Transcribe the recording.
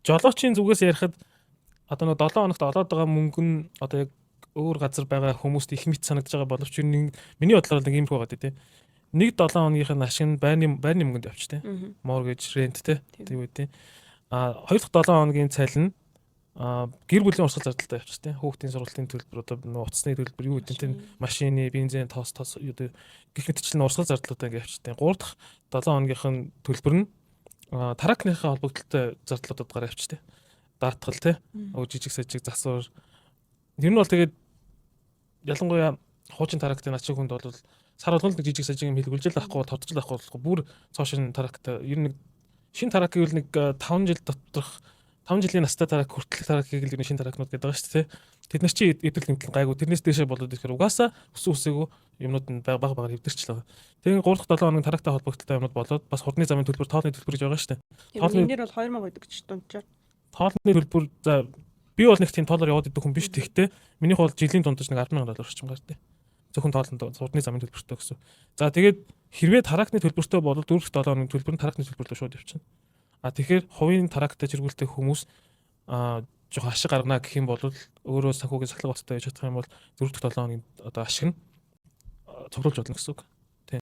Жолоочийн зүгээс ярихад одоо нэг 7 хоногт олоод байгаа мөнгө нь одоо яг өөр газар байгаа хүмүүст их мэт санагдаж байгаа боловч ер нь миний бодлоор нэг иймэрхүү байгаа тий. Нэг 7 хоногийнх нь ашиг нь байрны мөнгөнд явчих тий. Mortgage, rent тий. Тийм үү тий. А хоёр дахь 7 хоногийн цалин гэр бүлийн урсгал зардалтай явчих тий. Хүүхдийн сургалтын төлбөр, одоо нөө утасны төлбөр, юу гэдэг нь, машины бензин, тоос юу гэх мэтчлэн урсгал зардлуудаа ингээ явчих тий. Гурав дахь 7 хоногийнх нь төлбөр нь truck ныхаа холбогдлолтой зардлуудад гараа явчих тий. Даатгал тий. Жижиг сажиг засвар. Тэр нь бол тэгээд ялангуяа хуучин truck тай начиг хүнд бол сар болгоно нэг жижиг сажиг юм хэлгүүлж л авахгүй, тодорч л авахгүй болохгүй, бүр цоо шин truck тай. Ер нь нэг шинэ truck гэвэл нэг 5 жил доторх, 5 жилийн настай truck хүртэлх truck ыг л ер нь шинэ truck нууд гэдэг байгаа шүү дээ. Тэд нар чи эвдрэл нэмтэл гайгүй, тэрнээс дээшээ болоод ирэхээр угаасаа өссөн үсээгүй юмнууд нь баг баг багаар эвдэрч л байгаа. Тэгээ 3 дахь 7 хоног truck тай холбогдлолтой юмнууд болоод бас хурдны замын төлбөр, тоолны төлбөр гэж байгаа шүү дээ. Тоолны нэр бол 2000 байдаг ч дунджаар. Тоолны төлбөр, за, би бол нэг тийм тоолоор яваад идэх хүн биш. Тэгтээ минийх бол жилийн дундаж нэг 10,000 доллар орчим гардаг. Зөвхөн тоолонд, хурдны замын төлбөртэй гэсэн. За, тэгээд хэрвээ truck ны төлбөртэй бол 4 дахь 7 хоногийн төлбөр нь truck ны төлбөр рүү шууд явчихна. А тэгэхээр хувийн truck тай чиргүүлтэй хүмүүс жоохон ашиг гаргана гэх юм бол, өөрөө санхүүгийн сахилга баттай байж чадах юм бол 4 дахь 7 хоногийн одоо ашиг нь цуглуулж болно гэсэн үг.